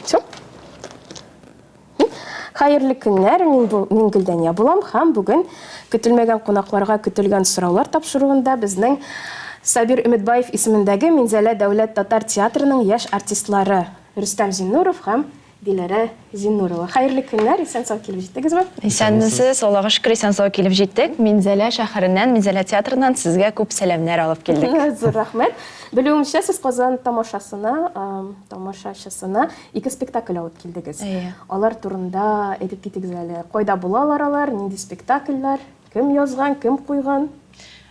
Все. Хәерле көннәр, мин, бу, мин Гөлдәния булам һәм бүген көтелмәгән кунакларга көтелгән сораулар тапшыруында безнең Сабир Өметбаев исемендәге Минзәлә дәүләт татар театрының яшь артистлары Рөстәм Зиннуров һәм Диләрә Зиннурова. Хәерле көннәр, исән-сау килеп җиттегезме? Исәнмесез, Аллага шөкер, исән-сау килеп җиттек. Минзәлә шәһәреннән, Минзәлә театрыннан сезгә күп сәламнәр алып килдек. Зур рәхмәт. Белүемчә, сез Казан тамашасына, тамашачысына ике спектакль алып килдегез. Әйе. Алар турында әйтеп китегез әле. Кайда булалар алар, нинди спектакльләр, кем язган, кем куйган?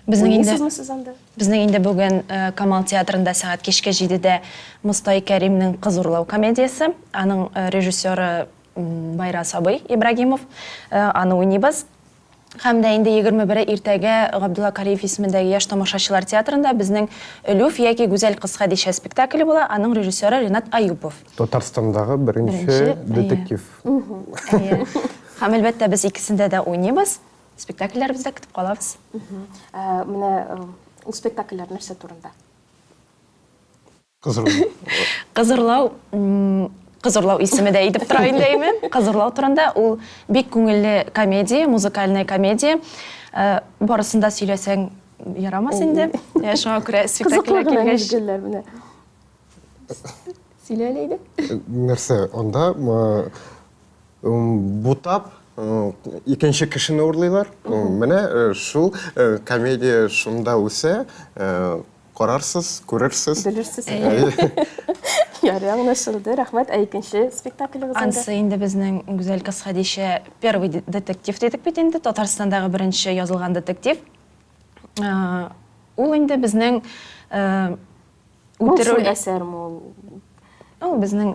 Безнең инде Уйныйсызмы сез анда? Безнең инде бүген Камал театрында сәгать кичке җидедә Мостай Кәримнең Кыз урлау комедиясе. Аның режиссеры Байрас абый Ибрагимов. Аны уйныйбыз. Һәм дә инде 21-е иртәгә Габдулла Кариев исемендәге Яшь тамашачылар театрында безнең Өлүф яки Гүзәл кыз Хәдичә спектакле була. Аның режиссеры Ренат Аюпов. Татарстандагы беренче детектив. Әйе. Һәм, әлбәттә, без икесендә дә уйныйбыз. Спектакльләребездә көтеп калабыз. Ә, менә ул спектакльләр нәрсә турында? Кыз урлау. Кыз урлау, Кыз урлау исеме дә әйтеп тора инде, әйме? Кыз урлау турында ул бик күңелле комедия, музыкальная комедия. Барысын да сөйләсәң ярамас инде. Шуңа күрә спектакльгә килгәч. Кызыклы гына менә. Сөйлә әле әйдә. Нәрсә, анда бутап икенче кешене урлыйлар. Менә шул комедия шунда үсә. Карарсыз, күрерсез. Белерсез. Ярый, аңлашылды. Рәхмәт. Ә икенче спектаклегез инде? Ансы инде безнең Гүзәл кыз Хәдичә первый детектив дидек бит инде, Татарстандагы беренче язылган детектив. Ул инде безнең үтерү әсәрме ул? Ул безнең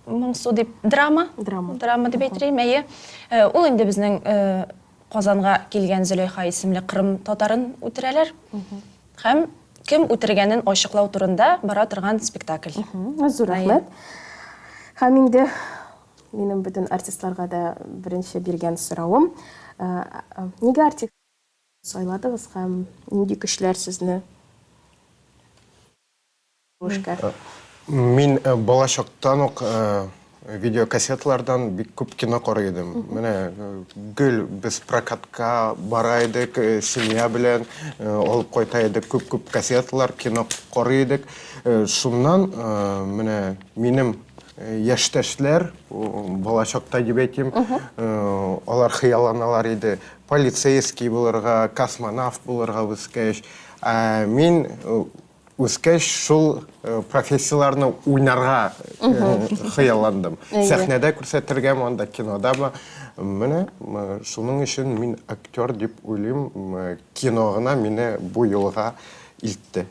моңсу дип драма. Драма. Драма дип әйтер идем, әйе. Ул инде безнең Казанга килгән Зөләйха исемле Кырым татарын үтерәләр. Һәм кем үтергәнен ачыклау турында бара торган спектакль. Зур рәхмәт. Һәм инде минем бөтен артистларга да беренче биргән соравым. Нигә артист сайладыгыз һәм нинди көчләр сезне бу эшкә? Мин балачактан ук видеокассеталардан бик күп кино карый идем. Менә гел без прокатка бара идек, семья белән алып кайта идек күп-күп кассеталар, кино карый идек. Шуннан менә минем яшьтәшләр, балачакта дип әйтим, алар хыялланалар иде полицейский булырга, космонавт булырга үскәч. Ә мин үскәч шул профессияләрне уйнарга хыялландым. Сәхнәдә күрсәтергәме, анда кинодамы. Менә шуның өчен мин актер дип уйлыйм. Кино гына мине бу юлга илтте.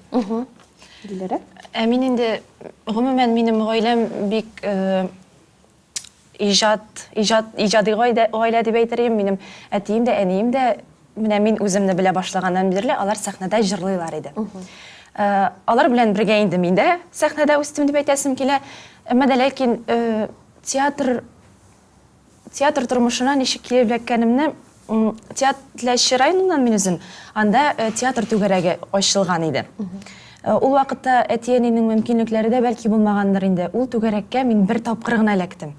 Диләрә? Ә мин инде, гомумән, минем гаиләм бик Иҗат, иҗат, иҗади гаилә, гаилә дип әйтер идем. Минем әтием дә, әнием дә, менә мин үземне белә башлаганнан бирле алар сәхнәдә җырлыйлар иде. Алар белән бергә инде мин дә сәхнәдә үстем дип әйтәсем килә. Әмма дә ләкин театр театр тормышына ничек килеп эләккәнемне Теләче районыннан мин үзем. Анда театр түгәрәге ачылган иде. Ул вакытта әти-әнинең мөмкинлекләре дә бәлки булмагандыр инде. Ул түгәрәккә мин бер тапкыр гына эләктем.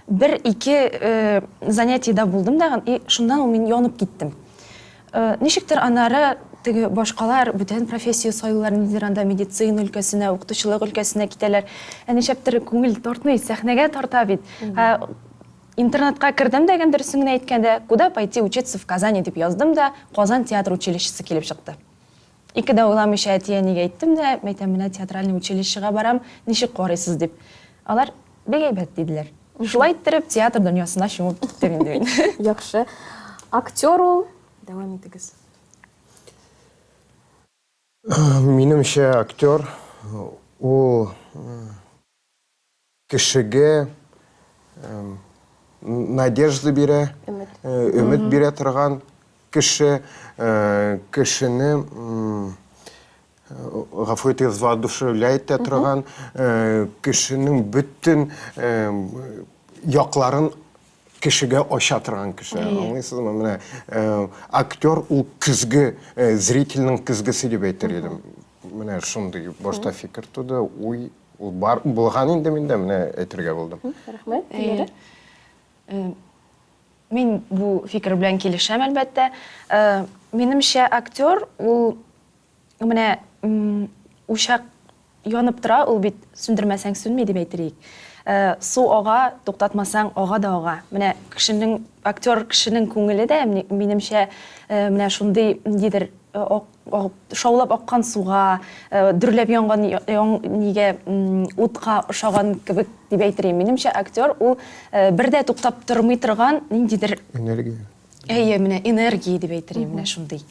Бер-ике занятиедә булдым да, и шуннан ул мин янып киттем. Ничектер аннары теге башкалар бүтән профессия сайлыйлар, ниндидер анда медицина өлкәсенә, укытучылык өлкәсенә китәләр. Ә нишләптер күңел тартмый, сәхнәгә тарта бит. Интернетка кердем дә, дөресен генә әйткәндә, Куда пойти учиться в Казани дип яздым да, Казан театр училищесы килеп чыкты. Ике дә уйламыйча әти-әнигә әйттем дә, әйтәм, менә театральный училищега барам, ничек карыйсыз дип. Алар, бик әйбәт, диделәр. Шулай иттереп, театр дөньясына чумып киттем инде мин. Яхшы. Актер ул. Дәвам итегез. Минемчә, актер ул кешегә надежда бирә, өмет бирә торган кеше, кешене гафу итегез, воодушевляет итә торган, кешенең бөтен якларын кешегә ача торган кеше. Аңлыйсызмы? Менә актер ул көзге, зрительнең көзгесе дип әйтер идем. Менә шундый башта фикер туды, уй. Ул бар булган инде миндә, менә әйтергә булдым. Рәхмәт, Диләрә. Мин бу фикер белән килешәм, әлбәттә. Минемчә, актер ул менә учак янып тора, ул бит сүндермәсәң сүнми дип әйтер идек. Су ага, туктатмасаң, ага да ага. Менә кешенең, актер кешенең күңеле дә, минемчә, менә шундый ниндидер шаулап аккан суга, дөрләп янган нигә утка ошаган кебек дип әйтер идем. Минемчә, актер ул бер дә туктап тормый торган ниндидер энергия. Әйе, менә энергия дип әйтер идем, менә шундый.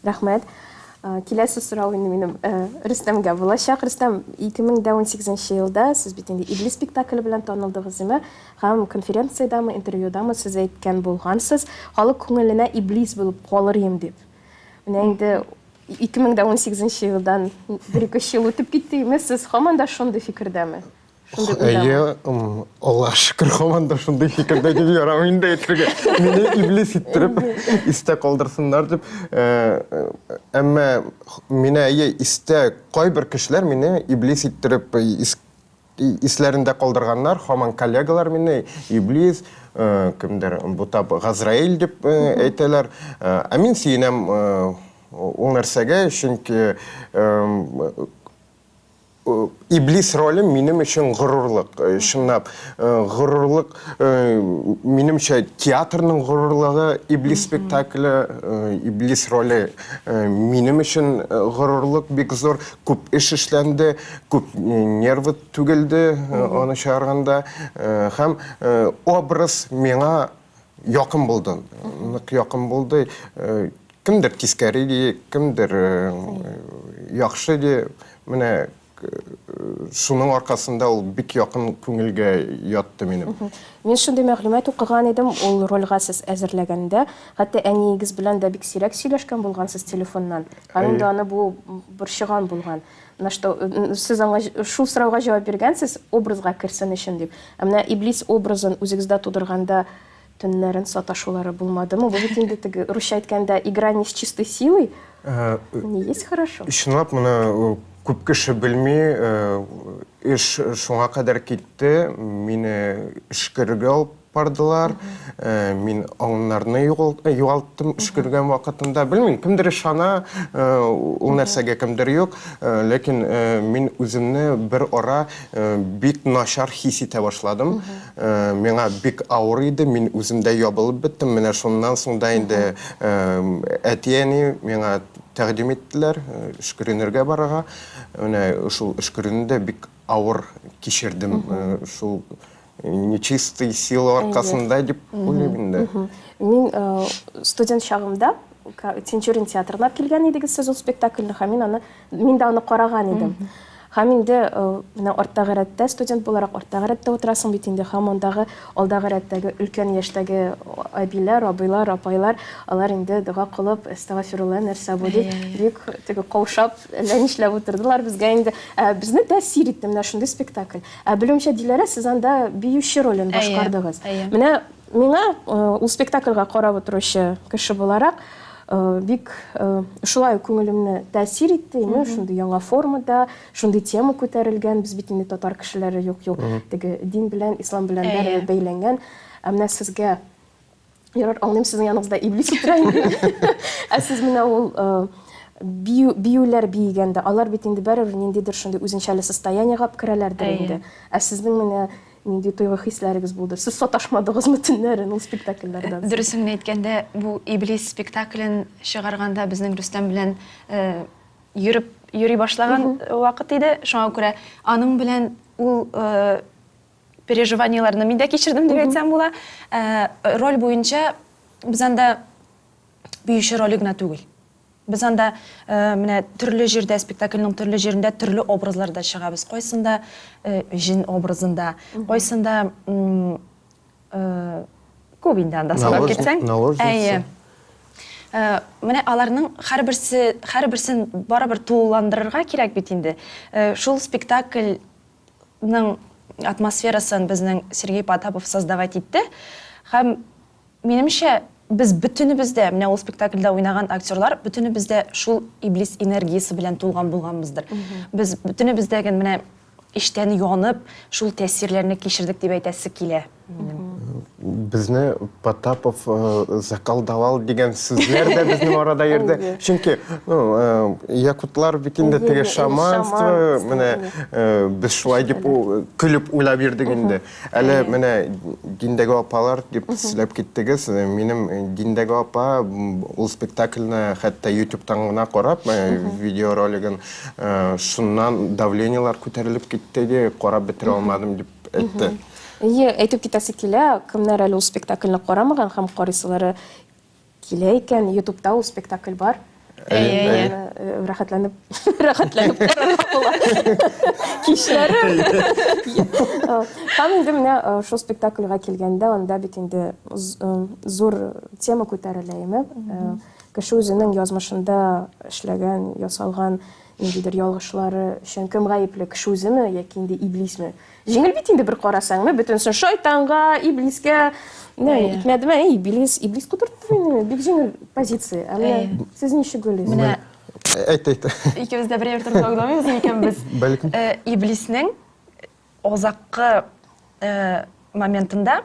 Рәхмәт. Киләсе сорау инде минем Рөстәмгә булачак. Рөстәм, 2018 елда сез бит инде Иблис спектакле белән танылдыгыз, димә? Һәм конференциядәме, интервьюдамы сез әйткән булгансыз, халык күңеленә Иблис булып калыр идем дип. Менә инде 2018 елдан бер-ике ел үтеп китте, димә, сез һаман да шундый фикердәме? Шундый уйдамы? Әйе, Аллаһ шөкер, һаман да шундый фикердә дип ярамый инде әйтергә. Мине иблис иттереп истә калдырсыннар дип. Э, э, әмма мине әйе истә кайбер кешеләр мине иблис иттереп исләрендә калдырганнар, һаман коллегалар мине иблис, э, кемдер бутап Газраил дип әйтәләр. Ә мин сөенәм ул нәрсәгә, чөнки Иблис роле минем өчен горурлык, э, чынлап. Э, горурлык, э, минемчә, театрның горурлыгы Иблис спектакле, Иблис роле минем өчен горурлык бик зур. Күп эш эшләнде, күп нервы түгелде аны чыгарганда. Һәм образ миңа якын булды, нык якын булды. Кемдер тискәре ди, кемдер яхшы ди. Менә шуның аркасында ул бик якын күңелгә ятты минем. Мин шундый мәгълүмат укыган идем, ул рольгә сез әзерләгәндә, хәтта әниегез белән дә бик сирәк сөйләшкән булгансыз телефоннан. Һәм инде аны бу борчыган булган. Менә что сез аңа шул сорауга җавап биргәнсез, образга керсен өчен дип. Ә менә иблис образын үзегездә тудырганда Төннәрен саташулары булмадымы? Бу бит инде теге русча әйткәндә игра не с чистой силой. Э, не есть хорошо. Чынлап моны күп кеше белми, эш шуңа кадәр китте, мине өшкерергә алып бардылар. Мин аңнарны югалттым өшкергән вакытында. Белмим, кемдер ышана, ул нәрсәгә кемдер юк. Ләкин мин үземне бер ара бик начар хис итә башладым. Э, миңа бик авыр иде, мин үзем дә ябылып беттем. Менә шуннан соң да инде э, әти-әни миңа тәкъдим иттеләр э, өшкеренергә барырга. Менә шул өшкерүне дә бик авыр кичердем. Шул нечистый сила аркасында дип уйлыйм инде. Мин студент чагымда Тинчурин театрына килгән идегез сез ул спектакльне һәм мин аны Мин дә аны караган идем. Һәм инде менә арттагы рәттә, студент буларак арттагы рәттә утырасың бит инде, һәм андагы алдагы рәттәге өлкән яшьтәге әбиләр, абыйлар, апайлар, алар инде дога кылып, әстәгафирулла, нәрсә бу дип, бик теге каушап, әллә нишләп утырдылар. Безгә инде безне тәэсир итте менә шундый спектакль. Ә белүемчә, Диләрә, сез анда биюче ролен башкардыгыз. Менә Миңа ул спектакльгә карап утыручы кеше буларак бик шулай ук күңелемне тәэсир итте. Менә шундый яңа формада, шундый тема күтәрелгән. Без бит инде татар кешеләре юк-юк, теге дин белән, ислам белән бәрібер бәйләнгән. Ә менә сезгә Ярар, аңлыйм, сезнең яныгызда иблис утыра инде. Ә сез менә ул бию, биюләр биегәндә, алар бит инде бәрібер ниндидер шундый үзенчәле состояниегә алып керәләрдер инде. Ә сезнең менә Нинди тойгы-хисләрегез булды? Сез саташмадыгызмы төннәрен ул спектакльләрдән соң? Дөресен генә әйткәндә, бу Иблис спектаклен чыгарганда безнең Рөстәм белән йөреп йөри башлаган вакыт иде. Шуңа күрә аның белән ул переживаниеләрне мин дә кичердем дип әйтсәм була. Роль буенча без анда биюче роле генә түгел. Без анда менә төрле җирдә, спектакльнең төрле җирендә төрле образларда чыгабыз. Кайсында җен образында, кайсында күп инде анда санап китсәң. Әйе. Менә аларның һәрберсе, һәрберсен барыбер тулыландырырга кирәк бит инде. Шул спектакльнең атмосферасын безнең Сергей Потапов создавать итте. Һәм Минемчә, без бөтенебез дә, менә ул спектакльдә уйнаган актерлар, бөтенебез дә шул иблис энергиясе белән тулган булганбыздыр. Без бөтенебез дә менә Эчтән янып, шул тәэсирләрне кичердек дип әйтәсе килә минем. Безне Потапов заколдовал дигән сүзләр дә безнең арада йөрде. Чөнки, ну, якутлар бит инде теге шаманство, менә без шулай дип көлеп уйлап йөрдек инде. Әле менә диндәге апалар дип сөйләп киттегез. Минем диндәге апа ул спектакльне хәтта ютубтан гына карап, видеоролигын, шуннан давлениелар күтәрелеп китте ди, карап бетерә алмадым дип әйтте. Әйе, әйтеп китәсе килә, кемнәр әле ул спектакльне карамаган һәм карыйсылары Килә икән, ютубта ул спектакль бар. Әйе, әйе. Рәхәтләнеп, рәхәтләнеп карарга була. Кичләре. Һәм инде менә шул спектакльгә килгәндә, анда бит инде зур тема күтәрелә, әйме? Кеше үзенең язмышында эшләгән, ясалган ниндидер ялгышлары өчен кем гаепле, кеше үземе яки инде иблисме? Җиңел бит инде бер карасаң, ме бөтенесен шайтанга, иблискә, менә итмәдеме, әй, иблис, иблис котыртты мине, бик җиңел позиция. Ә менә сез ничек уйлыйсыз? Менә Әйт, әйт. Икебез дә бер әйбер турында уйламыйбыз микән без? Бәлкем. Иблиснең азаккы моментында,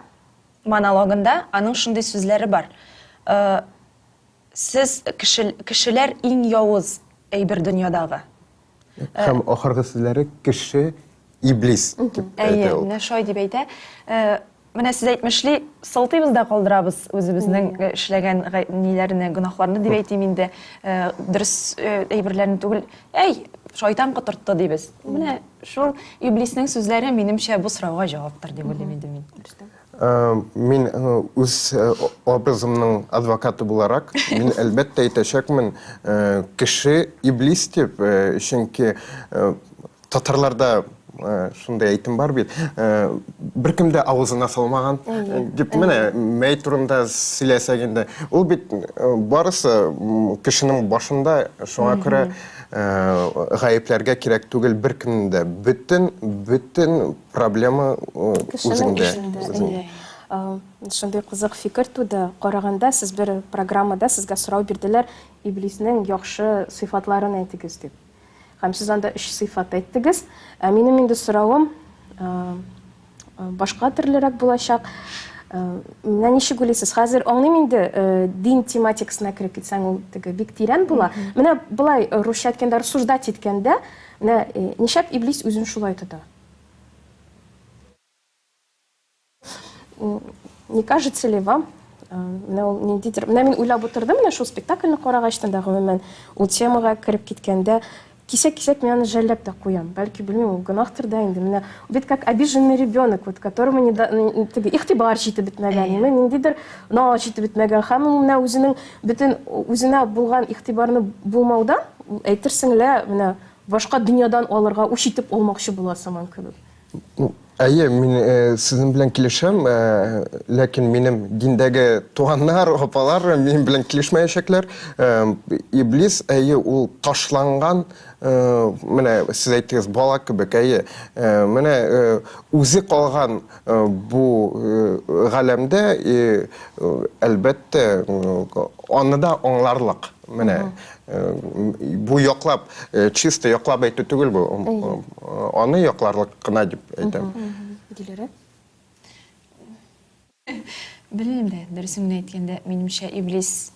монологында аның шундый сүзләре бар. Сез кешеләр иң явыз әйбер дөньядагы. Һәм ахыргы сүзләре кеше иблис дип әйтә ул. Әйе, менә шулай дип әйтә. Менә сез әйтмешли, сылтыйбыз да калдырабыз үзебезнең эшләгән ниләрне, гөнаһларны дип әйтим инде, дөрес әйберләрне түгел. Әй, шайтан котыртты дибез. Менә шул иблиснең сүзләре, минемчә, бу сорауга җаваптыр дип уйлыйм инде мин. Мин үз образымның адвокаты буларак, мин әлбәттә әйтәчәкмен, кеше иблис дип, чөнки татарларда шундый әйтем бар бит, беркем дә авызына салмаган дип, менә мәй турында сөйләсәк инде, ул бит барысы кешенең башында, шуңа күрә гаепләргә кирәк түгел беркемне дә. Бөтен, бөтен Проблема үзеңдә. Үзеңдә. Шундый кызык фикер туды. Караганда, сез бер программада сезгә сорау бирделәр, иблиснең яхшы сыйфатларын әйтегез дип. Һәм сез анда өч сыйфат әйттегез. Ә минем инде соравым башка төрлерәк булачак. Менә ничек уйлыйсыз? Хәзер аңлыйм инде, дин тематикасына кереп китсәң, ул теге бик тирән була. Менә болай русча әйткәндә, рассуждать иткәндә, менә нишләп иблис үзен шулай тота? Не кажется ли вам, менә ул ниндидер, менә мин уйлап утырдым, менә шул спектакльне карагачтан да, гомумән, ул темага кереп киткәндә, кисәк-кисәк мин аны жәлләп тә куям. Бәлки, белмим, ул гөнаһтыр да инде. Менә бит как обиженный ребенок, вот которому не да, теге игътибар җитеп бетмәгән, име, ниндидер наз җитеп бетмәгән. Һәм ул менә үзенең бөтен үзенә булган игътибарны булмаудан, әйтерсең лә, менә Башка дөньядан алырга, үч итеп алмакчы була сыман кебек. Әйе, мин сезнең белән килешәм, ләкин минем диндәге туганнар, апалар минем белән килешмәячәкләр. Иблис, әйе, ул ташланган, менә сез әйттегез, бала кебек, әйе. Менә үзе калган бу галәмдә, әлбәттә, аны да аңларлык. Менә бу яклап, чисто яклап әйтү түгел бу. Аны якларлык кына дип әйтәм. Диләрә? Белмим дә, дөресен генә әйткәндә, минемчә, иблис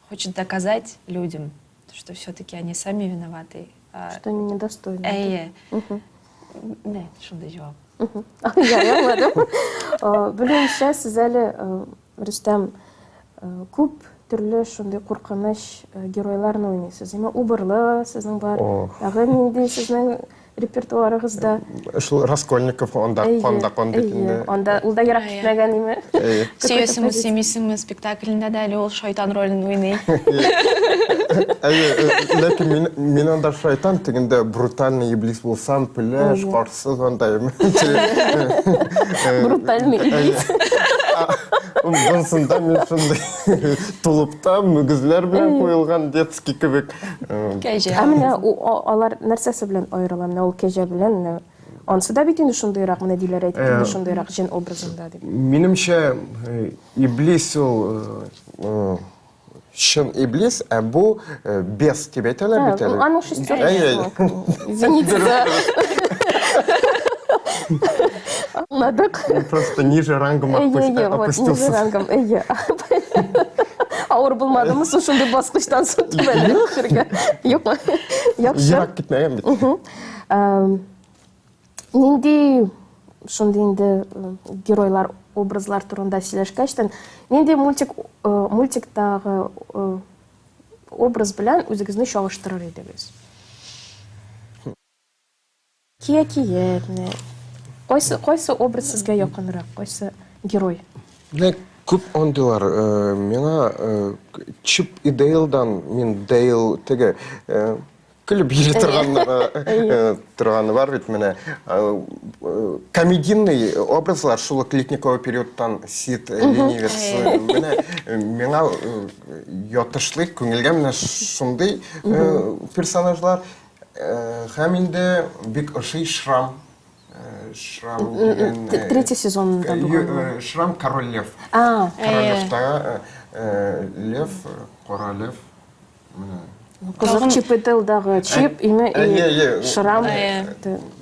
хочет доказать людям, что все-таки они сами виноваты. Что они недостойны. Әйе. Менә шундый җавап. Ярый, аңладым. Белүемчә, сез әле Рөстәм, күп төрле шундый куркыныч геройларны уйныйсыз. Имә Убырлы сезнең бар. Тагы нинди сезнең репертуарыгызда? Шул Раскольников анда канда кан бит инде. Анда ул да ерак китмәгән име? Сөясеңме, сөймисеңме спектаклендә дә әле ул шайтан ролен уйный. Әйе, ләкин мин, мин анда шайтан тегендә брутальный иблис булсам, пеләш, карсыз анда. Брутальный иблис. Бунсында мин шундый тулупта мөгезләр белән куелган детский кебек. Кәҗә. Ә менә алар нәрсәсе белән аерыла? Менә ул кәҗә белән менә ансы да бит инде шундыйрак, менә Диләрә әйтте инде шундыйрак җен образында дип. Минемчә, иблис ул. чын иблис, ә бу бес дип әйтәләр бит әле. Аның шестерка. Извините за... Аңладык. Просто ниже рангом опустился. Ниже рангом, әйе. Авыр булмадымы соң шундый баскычтан соң түбәнрәк төшергә? Юкмы? Яхшы. Ерак китмәгән бит. Нинди шундый инде геройлар, образлар турында сөйләшкәчтен, нинди мультик мультиктагы образ белән үзегезне чагыштырыр идегез? Кия-кия, менә. Кайсы, кайсы образ сезгә якынрак, кайсы герой? Менә күп андыйлар. Миңа Чип и Дейлдан, мин Дейл теге көлеп йөри торганнары торганы бар бит менә. Комедийный образлар шул ук ледниковый периодтан Сид, Ленивец. Менә миңа ятышлы күңелгә менә шундый персонажлар. Һәм инде бик ошый Шрам. Шрам дигән... Третий сезонында булган. Шрам Король Лев. Король Левтагы Лев, Кара Лев. Менә. Кызык, Чип и Дейлдагы Чип, име и Шрам.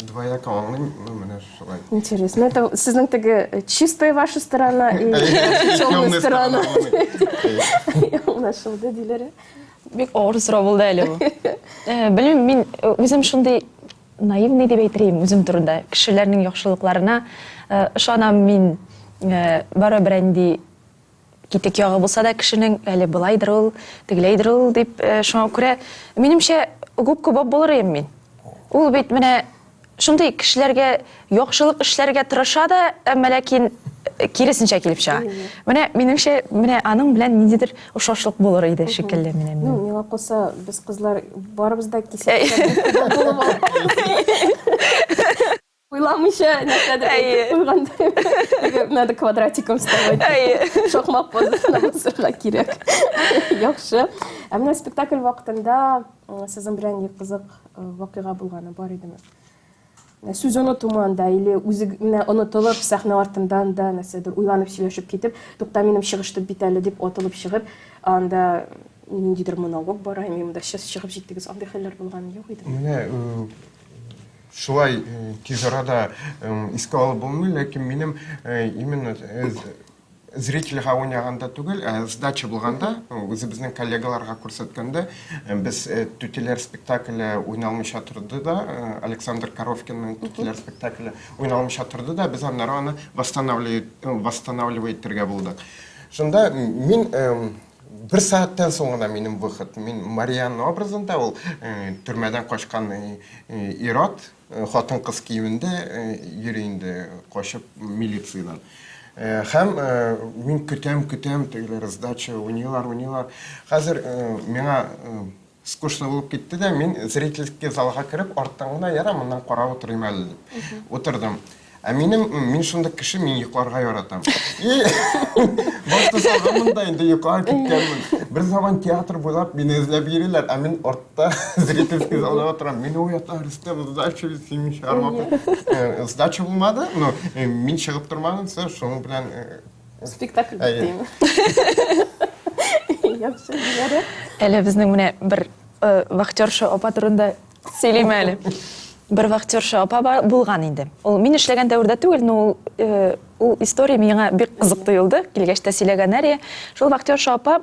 Двояко аңлыйм, ну менә шулай. Интересно. Это сезнең теге чистая ваша сторона и темная сторона. Аңлашылды, Диләрә. Бик авыр сорау булды әле бу. Белмим, мин үзем шундый наивный дип әйтер идем үзем турында. Кешеләрнең яхшылыкларына ышанам мин. Барыбер нинди китек ягы булса да кешенең, әле былайдыр ул, тегеләйдер ул дип, шуңа күрә, минемчә, Губка Боб булыр идем мин. Ул бит менә шундый кешеләргә яхшылык эшләргә тырыша да, әмма ләкин киресенчә килеп чыга. Менә минемчә, менә аның белән ниндидер охшашлык булыр иде шикелле менә. Ну, миңа калса, без кызлар барыбыз да кисәк булып Уйламыйча нәрсәдер әйтеп куйганда. Надо квадратиком вставать. Шакмак позасына басырга кирәк. Яхшы. Ә менә спектакль вакытында сезнең белән ни кызык вакыйга булганы бар идеме? Сүз онытумы анда или үзе менә онытылып сәхнә артында анда нәрсәдер уйланып сөйләшеп китеп, тукта минем чыгыш бит әле дип атылып чыгып, анда ниндидер монолог бара, мин монда сейчас чыгып җиттегез, андый хәлләр булганы юк иде. Менә шулай тиз арада искә алып булмый, ләкин минем именно зрительгә уйнаганда түгел, ә сдача булганда, үзебезнең коллегаларга күрсәткәндә, без Түтиләр спектакле уйналмыйча торды да, Александр Коровкинның Түтиләр спектакле уйналмыйча торды да, без аннары аны восстанавливать итәргә булдык. Шунда мин бер сәгатьтән соң гына минем выход. Мин Марианна образында, ул төрмәдән качкан ир-ат, хатын-кыз киемендә йөри инде, качып милициядән. Һәм мин көтәм, көтәм, тегеләр сдача уйныйлар, уйныйлар. Хәзер миңа скучно булып китте дә, мин зрительский залга кереп, арттан гына, яра, моннан карап утырыйм әле дип. Утырдым. Ә минем, мин шундый кеше, мин йокларга яратам. И башта салганмын да инде йоклап киткәнмен. Бер заман театр буйлап мине эзләп йөриләр, ә мин артта зрительский залда утырам. Мине уята, Рөстәм, сдача бит, син чыгарма. Э, сдача булмады, но э, мин чыгып тормадым, все, шуның белән э, Спектакль бетте. Яхшы, Диләрә. Әле безнең менә бер вахтерша апа турында Сөйлим әле. Бер вахтерша апа бар, булган инде. Ул мин эшләгән дәвердә түгел, но ул, э, ул история миңа бик кызык тоелды. Килгәч тә сөйләгәннәр иде. Шул вахтерша апа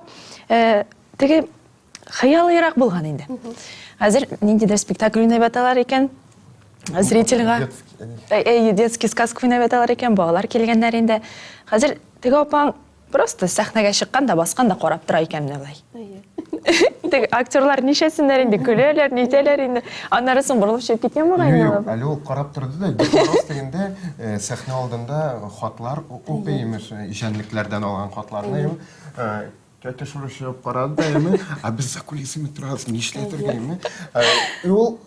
э, теге хыялыйрак булган инде. Хәзер ниндидер спектакль уйнап яталар икән. Зрительгә. Әй, детский сказка уйнап яталар икән, балалар килгәннәр инде. Хәзер теге апаң Просто сәхнәгә чыккан да баскан да карап тора икән менә болай. Теге актерлар ничәсеннәр инде көләләр, нитәләр инде. Аннары соң борылып чыгып киткән бугай инде. Юк, әле ул карап торды да, Дед Мороз дигәндә э, сәхнә алдында хатлар укый имеш, э, җәнлекләрдән алган хатларны. Э, тәтә шуны чыгып карады да, яме, ә без за кулисами торабыз, нишләтергә, яме. Ул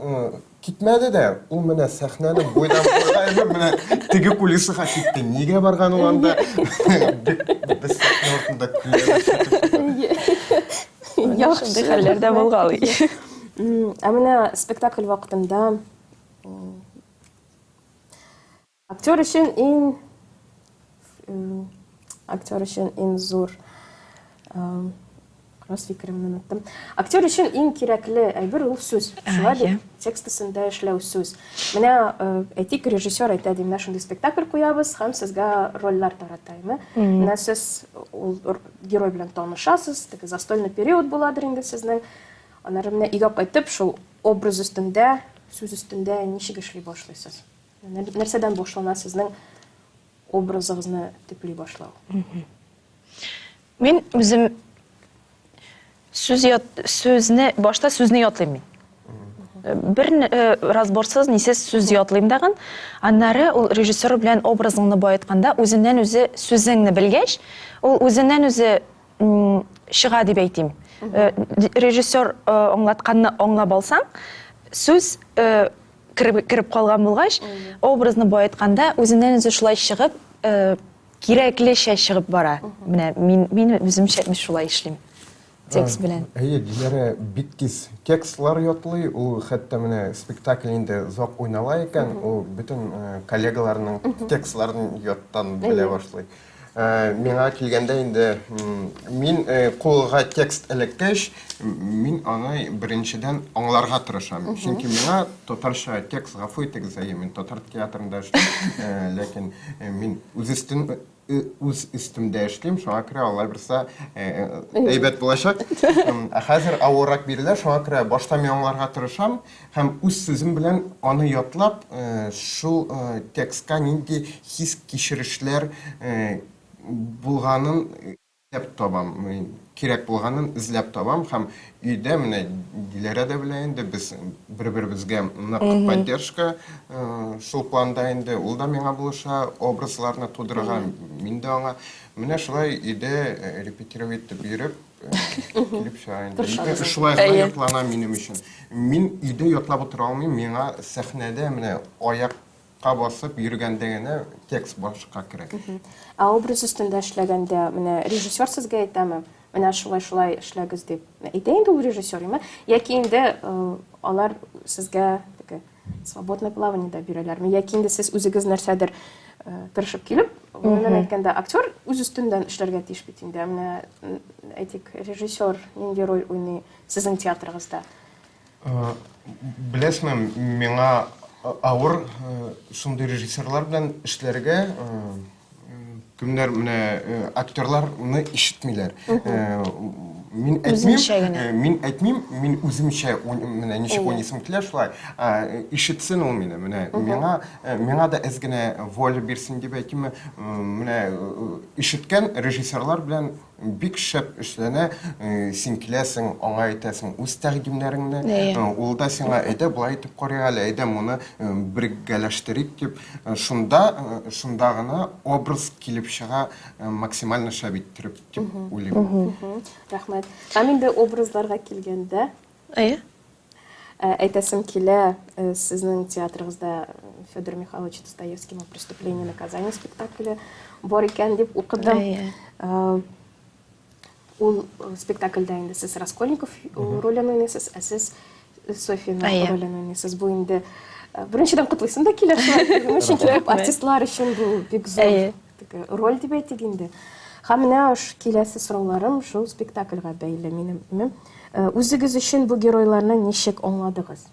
Китмәде дә, ул менә сәхнәне буйдан буйга әйләп, менә теге кулисага китте. Нигә барган ул анда? Бик без сәхнә артында көләбез. Яхшы хәлләр дә булгалый. Ә менә спектакль вакытында Актер өчен иң актер өчен иң зур. Раз фикеремне оныттым. Актер өчен иң кирәкле әйбер ул сүз. Шулай бит? Текст өстендә эшләү сүз. Менә э, әйтик, режиссер әйтә, ди, менә шундый спектакль куябыз һәм сезгә рольләр тарата, әйме? Менә сез ул герой белән танышасыз, теге застольный период буладыр инде сезнең. Аннары менә өйгә кайтып, шул образ өстендә, сүз өстендә ничек эшли башлыйсыз? Нәрсәдән башлана сезнең образыгызны төпли башлау? Мин үзем сүз ят, сүзне, башта сүзне ятлыйм мин. Бер э, разборсыз, нисез сүз ятлыйм дагын. Аннары ул режиссер белән образыңны баетканда үзеннән үзе сүзеңне белгәч, ул үзеннән үзе чыга дип әйтим. Э, режиссер э, аңлатканны аңлап алсаң, сүз кереп, кереп калган булгач, образны баетканда үзеннән үзе шулай чыгып, Кирәклечә чыгып бара. Менә мин мин үземчә мин шулай эшлим. Текст белән. Әйе, Диләрә бик тиз текстлар ятлый. Ул хәтта менә спектакль инде озак уйнала икән, ул бөтен коллегаларының текстларын яттан белә башлый. Миңа килгәндә инде мин кулга текст эләккәч, мин аны беренчедән аңларга тырышам. Чөнки миңа татарча текст, гафу итегез, әйе, мин татар театрында эшлим, ләкин Мин үз өстен үз өстемдә эшлим, шуңа күрә алла бирсә әйбәт булачак. Ә хәзер авыррак бирелә, шуңа күрә башта мин аңларга тырышам һәм үз сүзем белән аны ятлап, шул текстка нинди хис-кичерешләр булганын Эзләп табам, кирәк булганын эзләп табам һәм өйдә менә Диләрә дә белә инде, без бер-беребезгә нык поддержка шул планда инде, ул да миңа булыша образларны тудырырга, мин дә аңа. Менә шулай өйдә репетировать итеп йөреп, килеп чыга инде. Шулай гына ятлана минем өчен. Мин өйдә ятлап утыра алмыйм, миңа сәхнәдә менә аяк Ка басып йөргәндә генә текст башка керә. Ә образ өстендә эшләгәндә, менә режиссер сезгә әйтәме, менә шулай-шулай эшләгез дип? Әйтә инде ул режиссер, име? Яки инде алар сезгә теге свободное плавание да бирәләрме? Яки инде сез үзегез нәрсәдер тырышып килеп, гомумән әйткәндә, актер үз өстеннән эшләргә тиеш бит инде. Ә менә, әйтик, режиссер нинди роль уйный сезнең театрыгызда? Беләсезме, миңа авыр шундый режиссерлар белән эшләргә, кемнәр менә актерларны ишетмиләр. Мин әйтмим, мин әйтмим, мин үземчә менә ничек уйныйсым килә шулай. Ишетсен ул мине. Менә миңа миңа да әз генә воля бирсен дип әйтимме, менә ишеткән режиссерлар белән Бик шәп эшләнә, син киләсең, аңа әйтәсең үз тәкъдимнәреңне, ул да сиңа, әйдә, болай итеп карыйк әле, әйдә, моны бергәләштерик дип, шунда, шунда гына образ килеп чыга максимально шәп иттереп дип уйлыйм. Рәхмәт. Һәм инде образларга килгәндә, Әйе. Әйтәсем килә, сезнең театрыгызда Федор Михайлович Достоевскийның Преступление и наказание спектакле бар икән дип укыдым. Ул спектакльдә инде сез Раскольников ролен уйныйсыз, ә сез Софьяның ролен уйныйсыз. Бу инде беренчедән котлыйсым да килә шулай. Чөнки күп артистлар өчен бу бик зур теге роль дип әйтик инде. Һәм менә аш киләсе сорауларым шул спектакльгә бәйле минем. Үзегез өчен бу геройларны ничек аңладыгыз?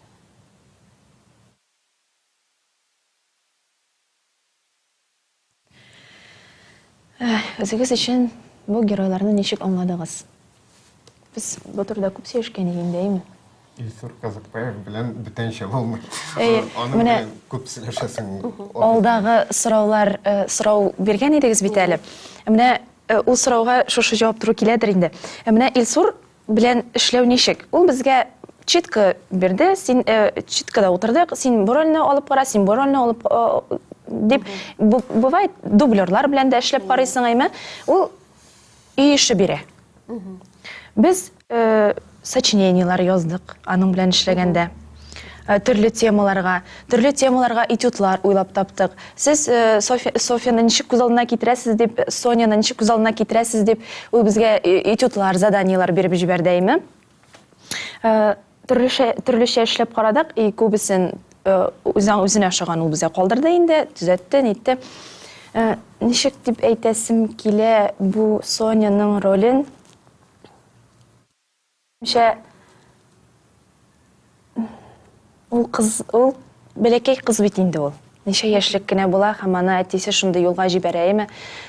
Үзегез өчен бу геройларны ничек аңладыгыз? Без бу турыда күп сөйләшкән идек инде, әйеме? Илсур Казакбаев белән бүтәнчә булмый. Әйе, Аның менә белән күп сөйләшәсең. Алдагы сораулар, э, сорау биргән идегез бит әле. Менә э, ул сорауга шушы җавап туры киләдер инде. Ә менә Илсур белән эшләү ничек? Ул безгә читка бирде, син э, читкада утырдык, син бу рольне алып кара, син бу рольне алып э, дип. Бывает, дублерлар белән дә эшләп карыйсың, әйме? Ул өй эше бирә. Без э, сочинениеләр яздык аның белән эшләгәндә. Э, төрле темаларга, төрле темаларга этюдлар уйлап таптык. Сез э, Софья, Софьяны ничек күз алдына китерәсез дип, Соняны ничек күз алдына китерәсез дип, ул безгә этюдлар, заданиеләр биреп җибәрде, әйме? Э, төрлечә, төрлечә эшләп карадык, и күбесен үзенә үзенә ошаган ул безгә калдырды инде, төзәтте, нитте. Ничек дип әйтәсем килә бу Соняның ролен? Минемчә, ул кыз, ул бәләкәй кыз бит инде ул. Ничә яшьлек кенә була һәм аны әтисе шундый юлга җибәрә, әйме?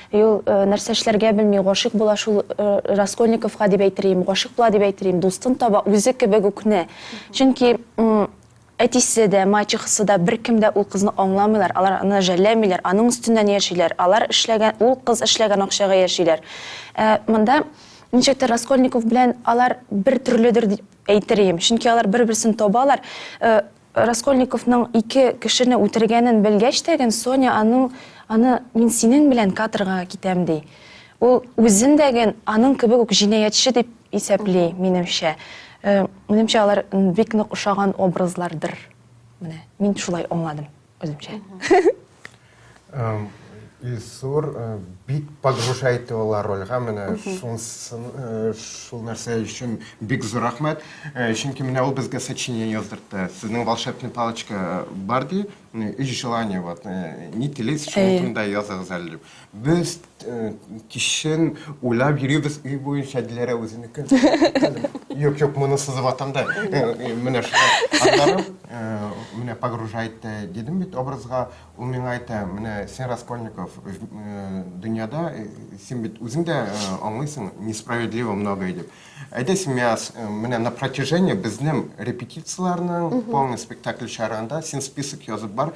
И ул э, нәрсә эшләргә белми, гашыйк була шул э, Раскольниковка дип әйтер идем, гашыйк була дип әйтер идем, дустын таба, үзе кебек үкне. Чөнки әтисе дә, мачехасы да, беркем дә ул кызны аңламыйлар, алар аны жәлләмиләр, аның өстеннән яшиләр, алар эшләгән, ул кыз эшләгән акчага яшиләр. Ә монда ничектер Раскольников белән алар бер төрледер дип әйтер идем. Чөнки алар бер-берсен табалар. Э, Раскольниковның ике кешене үтергәнен белгәч тә ген Соня аның аны мин синең белән каторгага китәм ди. Ул үзен дә ген аның кебек үк җинаятьче дип исәпли, минемчә. Э, минемчә, алар бик нык ошаган образлардыр. Менә мин шулай аңладым үземчә. Илсур э, бик погружает ала рольгә, менә шунсын, э, шул нәрсә өчен бик зур рәхмәт. Э, чөнки менә ул безгә сочинение яздыртты. Сезнең волшебный палочка бар ди, өч желание вот, ни телисез, шуның турында языгыз әле дип. Без кичен уйлап йөрибез өй буенча, Диләрә үзенекен. Юк, юк, моны сызып атам да. Менә шулай. Аннары менә погружает дидем бит образга. Ул миңа әйтә, менә син, Раскольников, дөньяда син бит үзең дә аңлыйсың, несправедливо многое дип. Әйдә син миңа менә на протяжении безнең репетицияләрнең, полный спектакль чыгарганда син список язып бар.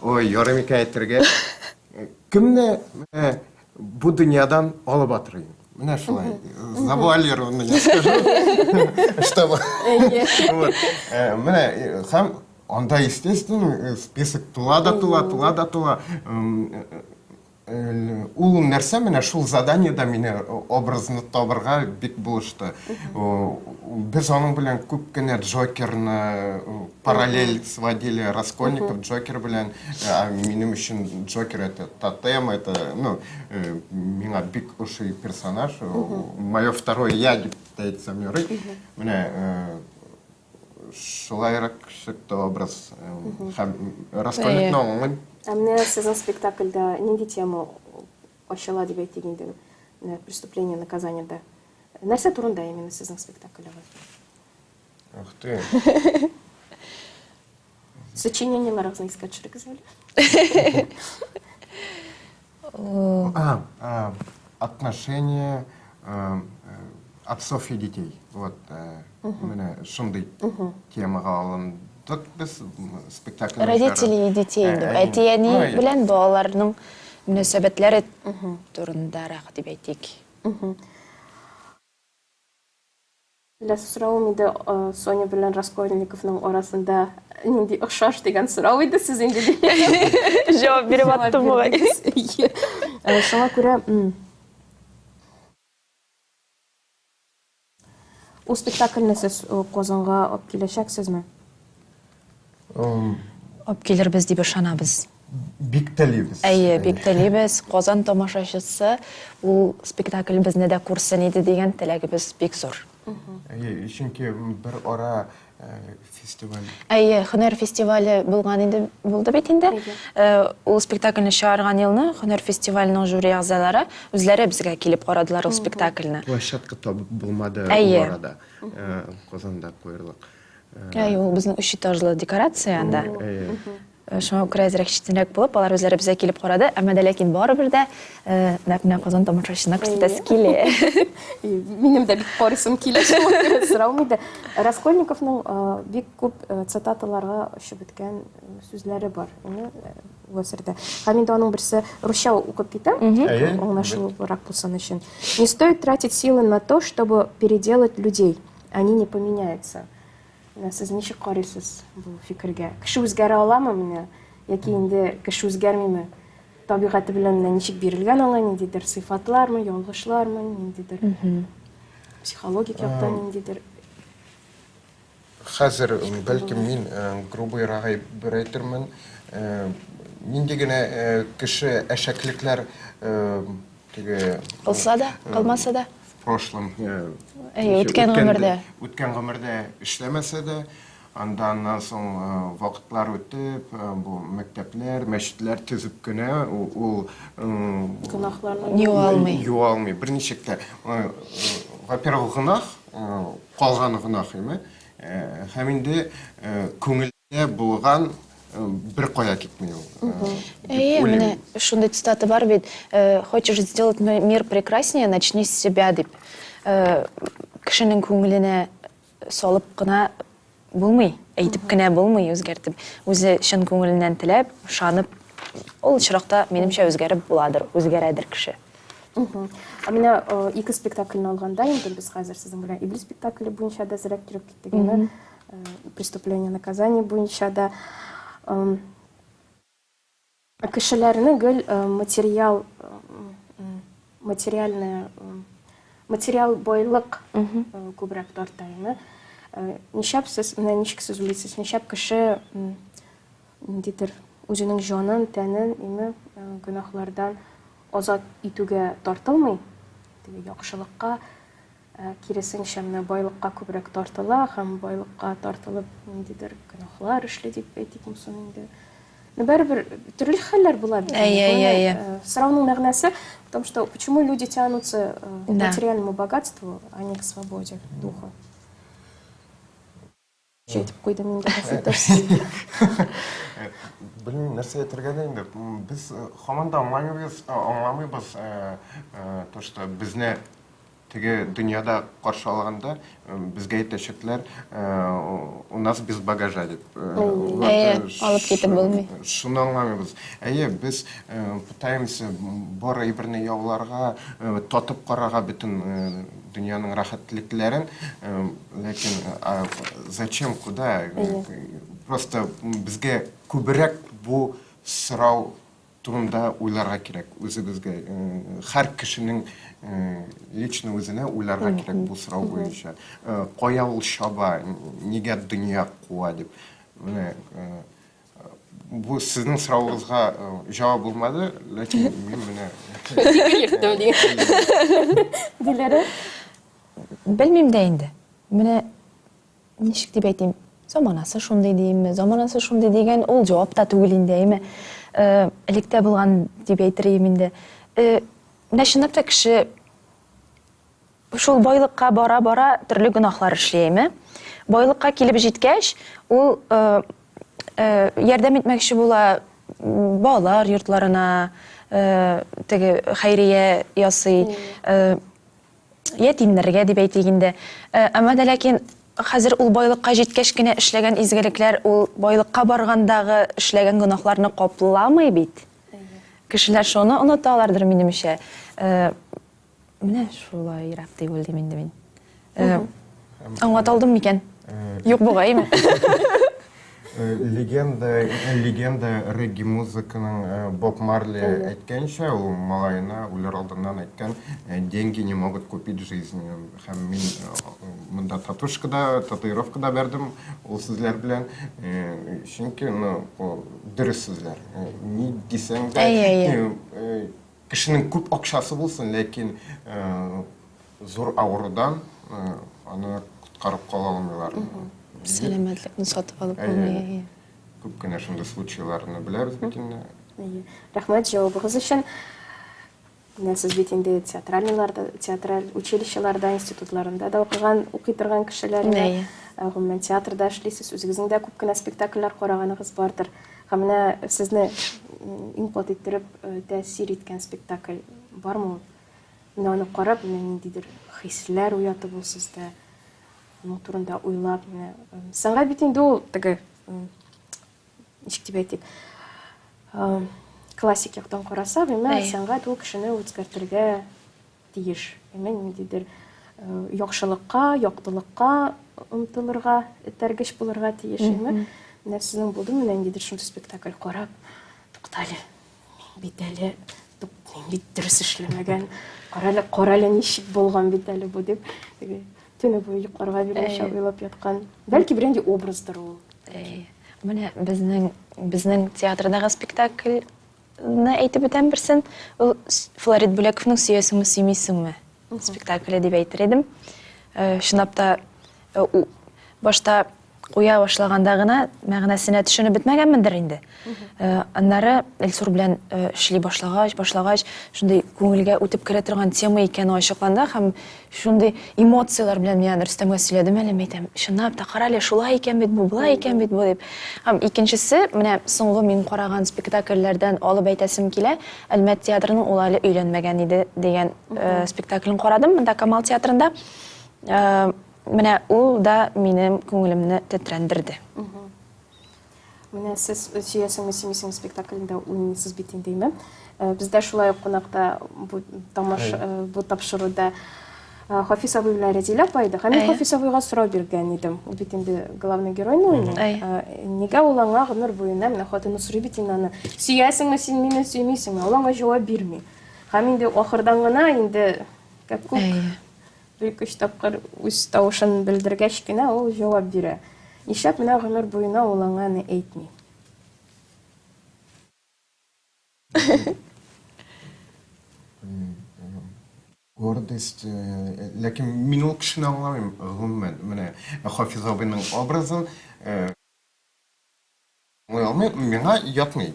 Ой, ярый микән әйтергә. Кемне менә бу дөньядан алып атырыйм? Менә шулай, завуалированно я скажу, чтобы... Вот. Менә һәм Анда, естественно, список тула да тула, тула да тула. Ул нәрсә менә шул заданиедә мине образны табырга бик булышты. Без аның белән күп кенә Джокерны параллель сводили, Раскольников Джокер белән. Минем өчен Джокер это тотем, это, ну, миңа бик ошый персонаж. Мое второе я дип тә әйтсәм ярый. Менә Шулайрак чыкты образ. Һәм Раскольникны аңлыйм. Ә менә сезнең спектакльдә нинди тема ачыла дип әйтик инде? Менә Преступление и наказаниедә. Нәрсә турында именно сезнең спектаклегез? Ух ты. Сочинениеләрегезне искә төшерегез әле. А, а, отношения отцов и детей. Вот, менә шундый темага алындык без спектакль. Родители и детей инде. Әти-әни белән балаларның мөнәсәбәтләре турындарак дип әйтик. Киләсе соравым иде, Соня белән Раскольниковның арасында нинди охшаш дигән сорау иде, сез инде җавап биреп аттым бугай. Шуңа күрә ул спектакльне сез Казанга алып киләчәксезме? Алып килербез дип ышанабыз. Бик телибез. Әйе, бик телибез. Казан тамашачысы ул спектакль безне дә күрсен иде дигән теләгебез бик зур. Әйе, чөнки бер ара э, фестиваль. Әйе, Һөнәр фестивале булган инде, булды бит инде. Э, ул спектакльне чыгарган елны Һөнәр фестиваленең жюри әгъзалары үзләре безгә килеп карадылар ул спектакльне. Площадка табып булмады ул арада. Э, Казанда куерлык. Әйе, ул безнең өч этажлы декорация анда. Э, шуңа күрә әзрәк читенрәк булып, алар үзләре безгә килеп карады, әмма дә ләкин барыбер дә э, нәкъ менә Казан тамашачысына күрсәтәсе килә. Минем дә бик карыйсым килә, шуңа күрә сорауым иде. Раскольниковның э, бик күп цитаталарга очып беткән сүзләре бар. Бу әсәрдә. Һәм инде аның берсе русча укып китәм, аңлашылырак булсын өчен. Не стоит тратить силы на то, чтобы переделать людей. Они не поменяются. Менә сез ничек карыйсыз бу фикергә? Кеше үзгәрә аламы менә? Яки инде кеше үзгәрмиме? Табигате белән менә ничек бирелгән аңа ниндидер сыйфатлармы, ялгышлармы, ниндидер психологик яктан ниндидер Хәзер, бәлкем, мин грубыйрак әйбер әйтермен. Нинди генә кеше әшәклекләр теге Кылса да, кылмаса да. В прошлом. Әйе, үткән гомердә. Үткән гомердә эшләмәсә дә, анда аннан соң вакытлар үтеп, бу мәктәпләр, мәчетләр төзеп кенә ул гөнаһларны юа алмый. Юа алмый, берничек тә. Во-первых, гөнаһ. калган гөнаһ име. Һәм инде күңелдә булган бер кая китми ул. Әйе, менә шундый цитата бар бит, хочешь сделать мир прекраснее, начни с себя дип. Кешенең күңеленә салып кына булмый, әйтеп кенә булмый үзгәртеп. Үзе чын күңеленнән теләп, ышанып, ул очракта, минемчә, үзгәреп буладыр, үзгәрәдер кеше. Ә менә ике спектакльне алганда, инде без хәзер сезнең белән Иблис спектакле буенча да әзрәк йөреп киттек инде. Преступление наказание буенча да. Кешеләрне гел материал, материальная, материал байлык күбрәк тарта инде. Нишләп сез, менә ничек сез уйлыйсыз, нишләп кеше ниндидер үзенең җанын, тәнен име гөнаһлардан азат итүгә тартылмый, теге яхшылыкка, киресенчә, менә байлыкка күбрәк тартыла һәм байлыкка тартылып ниндидер гөнаһлар эшли дип әйтикме соң инде. Но барыбер төрле хәлләр була бит. Әйе, әйе, әйе. Сорауның мәгънәсе в том, что почему люди тянутся к материальному богатству, а не к свободе духа. Әйтеп куйдым инде, гафу итәрсез. Белмим, нәрсә әйтергә дә инде. Без һаман да аңламыйбыз, аңламыйбыз, то, что безне теге дөньяда каршы алганда безгә әйтәчәкләр, у нас без багажа дип. Әйе, алып китеп булмый. Шуны аңламыйбыз. Әйе, без пытаемся бар әйберне яуларга, татып карарга бөтен дөньяның рәхәтлекләрен, ләкин зачем, куда? Просто безгә күбрәк бу сорау турында уйларга кирәк үзебезгә. Һәр кешенең лично үзенә уйларга кирәк бу сорау буенча. Кая ул чаба, нигә дөнья куа дип. Менә Бу сезнең соравыгызга җавап булмады, ләкин мин менә Фикер йөрттем дигән. Диләрә? Белмим дә инде. Менә ничек дип әйтим, заманасы шундый диимме, заманасы шундый дигән ул җавап та түгел инде, әйме. Электә булган дип әйтер идем инде. Менә чынлап та кеше Шул байлыкка бара-бара төрле гөнаһлар эшли, әйме? Байлыкка килеп җиткәч, ул ярдәм итмәкче була балалар йортларына, теге хәйрия ясый, ятимнәргә дип әйтик инде. Әмма дә ләкин хәзер ул байлыкка җиткәч кенә эшләгән изгелекләр ул байлыкка баргандагы эшләгән гөнаһларны капламый бит. Кешеләр шуны оныталардыр, минемчә. Менә шулайрак дип уйлыйм инде мин. Э, аңлата алдым микән? Э, Юк бугаймы? Э, легенда, легенда регги музыканың Боб Марли әйткәнчә, ул малаена үлер алдыннан әйткән, деньги не могут купить жизнь. Һәм мин монда татушка да, татуировка да бәрдем ул сүзләр белән. Чөнки, ну, дөрес сүзләр. Ни дисәң дә, Кешенең күп акчасы булсын, ләкин зур авырудан аны коткарып кала алмыйлар. Сәламәтлекне сатып алып булмый. Күп кенә шундый случайларны беләбез бит инде. Әйе. Рәхмәт җавабыгыз өчен. Менә сез бит инде театральныйларда, театраль училищеларда, институтларында да укыган, укый торган кешеләр. Әйе. Гомумән театрда эшлисез, үзегезнең дә күп кенә спектакльләр караганыгыз бардыр. Һәм менә сезне иң каты иттереп тәэсир иткән спектакль бармы ул? Менә аны карап, менә ниндидер хисләр уятып ул сездә, аның турында уйлап, менә сәнгать бит инде ул теге, ничек дип әйтик, классик яктан карасак, әмма сәнгать ул кешене үзгәртергә тиеш. Әмма ниндидер яхшылыкка, яктылыкка омтылырга, этәргеч булырга тиеш. Әмма менә сезнең булды менә ниндидер шундый спектакль карап, туктале, мин бит әле, мин бит дөрес эшләмәгән, карале, карале ничек булган бит әле бу дип, теге төне буе йокларга бирмичә уйлап яткан. Бәлки бернинди образдыр ул. Менә безнең безнең театрдагы спектакль ны әйтеп үтәм берсен. Ул Флорид Бүләковның Сөясеңме, сөймисеңме спектакле дип әйтер идем. Э, чынлап та э, башта Куя башлаганда гына мәгънәсенә төшенеп бетмәгәнмендер инде. Аннары Илсур белән эшли башлагач, башлагач, шундый күңелгә үтеп керә торган тема икәне ачыкланды һәм шундый эмоцияләр белән мин аны Рөстәмгә сөйләдем әле, мин әйтәм, чынлап та, карале, шулай икән бит бу, болай икән бит бу дип. Һәм икенчесе, менә соңгы мин караган спектакльләрдән алып әйтәсем килә, Әлмәт театрының Ул әле өйләнмәгән иде дигән спектаклен карадым монда Камал театрында. Менә ул да минем күңелемне тетрәндерде. Менә сез Сөясеңме, сөймисеңме спектаклендә уйныйсыз бит инде, әйме? Бездә шулай ук кунакта бу тамаш, бу тапшыруда Хафиз абый белән Рәзилә апа иде. Һәм мин Хафиз абыйга сорау биргән идем. Ул бит инде главный геройны уйный. Нигә ул аңа гомер буена менә хатыны сорый бит инде аны. Сөясеңме син мине, сөймисеңме? Ул аңа җавап бирми. Һәм инде ахырдан гына инде күк Бик-өч тапкыр үз тавышын белдергәч кенә ул җавап бирә. Нишләп менә гомер буена ул аңа аны әйтми? Гордость, ләкин мин ул кешене аңламыйм, гомумән, менә Хафиз абыйның образын Аңлый алмыйм, миңа ятмый.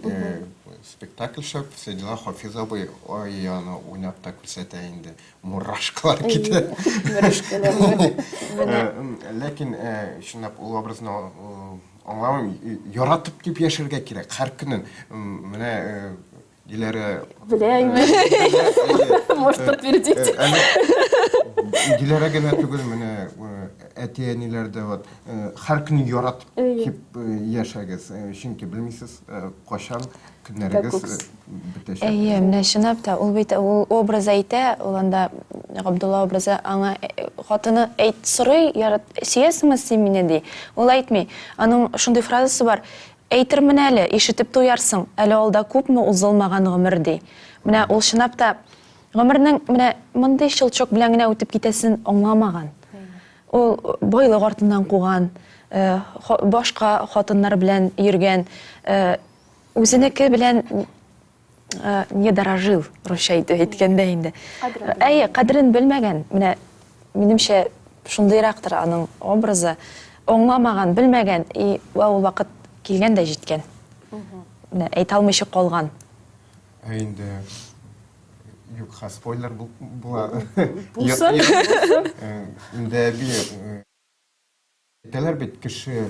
Спектакль шәп, все дела, Хафиз абый, ой, аны уйнап та күрсәтә инде. Мурашкалар китә. Ләкин, чынлап, ул образны аңламыйм. Яратып дип яшәргә кирәк, һәр көнен. Менә Диләрә... Белә инде. Может подтвердить. Диләрә генә түгел, менә әти-әниләр дә вот һәр көн яратып дип яшәгез. Чөнки белмисез, кайчан көннәрегез бетәчәк. Әйе, менә чынлап та, ул бит ул образ әйтә, ул анда Габдулла образы аңа хатыны әйт сорый, ярат, сөясеңме син мине ди. Ул әйтми. Аның шундый фразасы бар. Әйтермен әле, ишетеп туярсың, әле алда күпме узылмаган гомер, ди. Менә ул чынлап та гомернең менә мондый щелчок белән генә үтеп китәсен аңламаган. Ул байлык артыннан куган, башка хатыннар белән йөргән, үзенеке белән не дорожил, русча әйтеп әйткәндә инде. Әйе, кадерен белмәгән. Менә минемчә шундыйрактыр аның образы. Аңламаган, белмәгән, и вә ул вакыт килгән дә җиткән. Менә әйтә алмыйча калган. Ә инде юкка спойлер була. Булсын. Инде әби Әйтәләр бит, кеше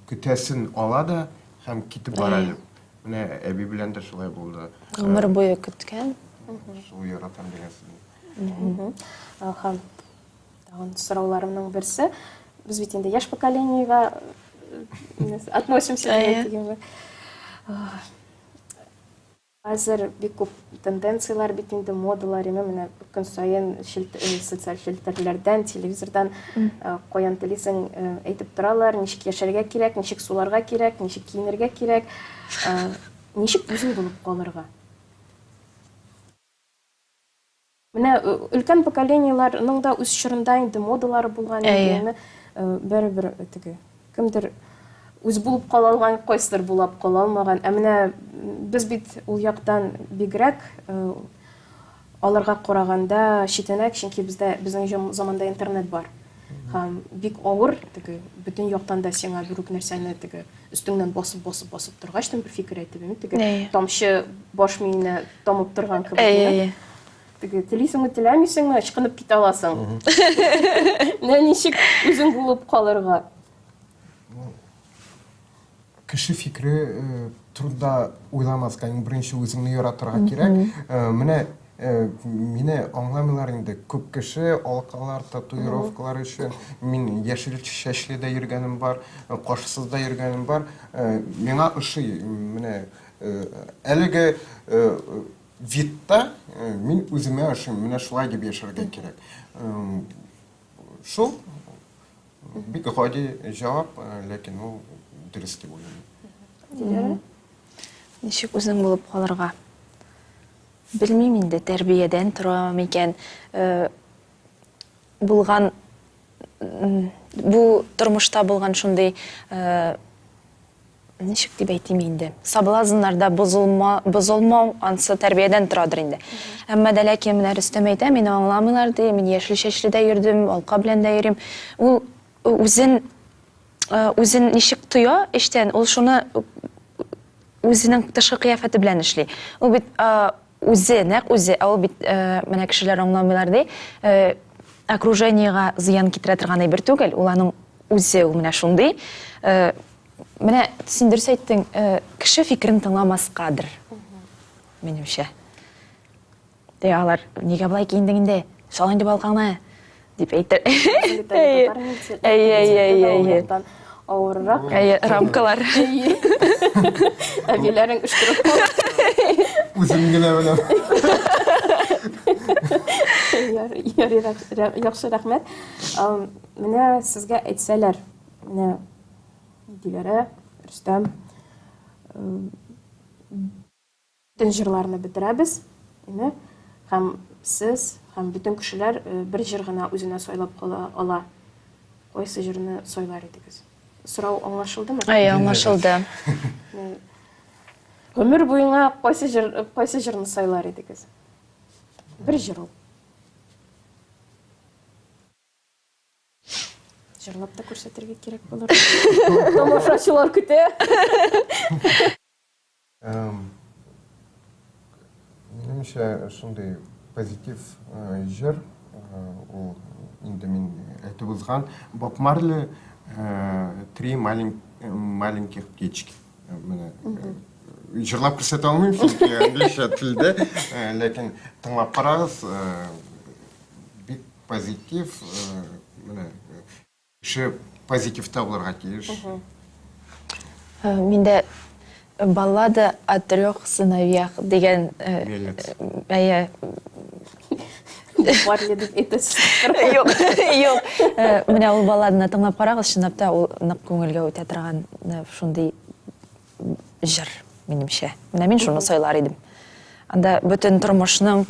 көтәсен ала да һәм китеп бара дип. Менә әби белән дә шулай булды. Гомер буе көткән. Шул яратам дигән сүзне. Һәм тагын сорауларымның берсе. Без бит инде яшь поколениегә относимся дигәнме. Хәзер бик күп тенденцияләр бит инде, модалар, име, менә көн саен социаль челтәрләрдән, телевизордан каян телисең әйтеп торалар, ничек яшәргә кирәк, ничек суларга кирәк, ничек киенергә кирәк, ничек үзең булып калырга. Менә өлкән поколениеләрнең дә үз чорында инде модалары булган инде, бәрібер теге кемдер үз булып кала алган, кайсыдыр булап кала алмаган. Ә менә без бит ул яктан бигрәк аларга караганда читенрәк, чөнки бездә безнең заманда интернет бар. Һәм бик авыр теге бөтен яктан да сиңа бер үк нәрсәне теге өстеңнән басып басып басып торгач, бер фикер әйтеп, теге тамчы баш миенә тамып торган кебек. Әйе. Теге телисеңме, теләмисеңме, ычкынып китә аласың. Менә ничек үзең булып калырга? Кеше фикере э, турында уйламаска, иң беренче үзеңне яратырга кирәк. Э, менә э, мине аңламыйлар инде. Күп кеше алкалар, татуировкалар өчен. Мин яшел чәчле дә йөргәнем бар, кашсыз да йөргәнем бар. Миңа ошый. Менә Әлеге видта мин үземә ошыйм, менә шулай дип яшәргә кирәк. Шул бик гади җавап, ләкин ул дөрес дип уйлыйм. Ничек үзең булып калырга? Белмим инде, тәрбиядән тора микән? Булган бу тормышта булган шундый ничек дип әйтим инде, соблазннарда бозылма, бозылмау ансы тәрбиядән торадыр инде. Әмма дә ләкин менә Рөстәм әйтә, мине аңламыйлар ди, мин яшел чәчле дә йөрдем, алка белән дә йөрим. Ул үзен. үзен ничек тоя эчтән, ул шуны үзенең тышкы кыяфәте белән эшли. Ул бит үзе, нәкъ үзе, ә ул бит менә кешеләр аңламыйлар ди, окружениега зыян китерә торган әйбер түгел, ул аның үзе, ул менә шундый. Менә син дөрес әйттең, кеше фикерен тыңламаскадыр, минемчә. Ди алар, нигә болай киендең инде? Сал инде балкаңны, дип әйтер. Әйе, әйе, әйе, әйе. Авыррак. Әйе, рамкалар. Әбиләрең өшкереп кала. Үзем генә беләм. Ярый, яхшы, рәхмәт. Менә сезгә әйтсәләр, менә Диләрә, Рөстәм, Бөтен җырларны бетерәбез, име? Һәм сез, һәм бөтен кешеләр бер җыр гына үзенә сайлап кала ала. Кайсы җырны сайлар идегез? Сорау аңлашылдымы? Әйе, аңлашылды. Гомер буеңа кайсы җыр, кайсы җырны сайлар идегез? Бер җыр ул. Җырлап та күрсәтергә кирәк булыр. Тамашачылар көтә. Минемчә, шундый позитив җыр, ул инде мин әйтеп узган Боб Марли Три маленьких птички. Менә җырлап күрсәтә алмыйм, чөнки англичә телдә, ләкин тыңлап карагыз, бик позитив, менә Кеше позитивта булырга тиеш. Миндә Баллада о трех сыновьях дигән Мельница. Әйе. Марля дип әйтәсез. Юк, юк. Менә ул балладаны тыңлап карагыз, чынлап та ул нык күңелгә үтә торган шундый җыр, минемчә. Менә мин шуны сайлар идем. Анда бөтен тормышның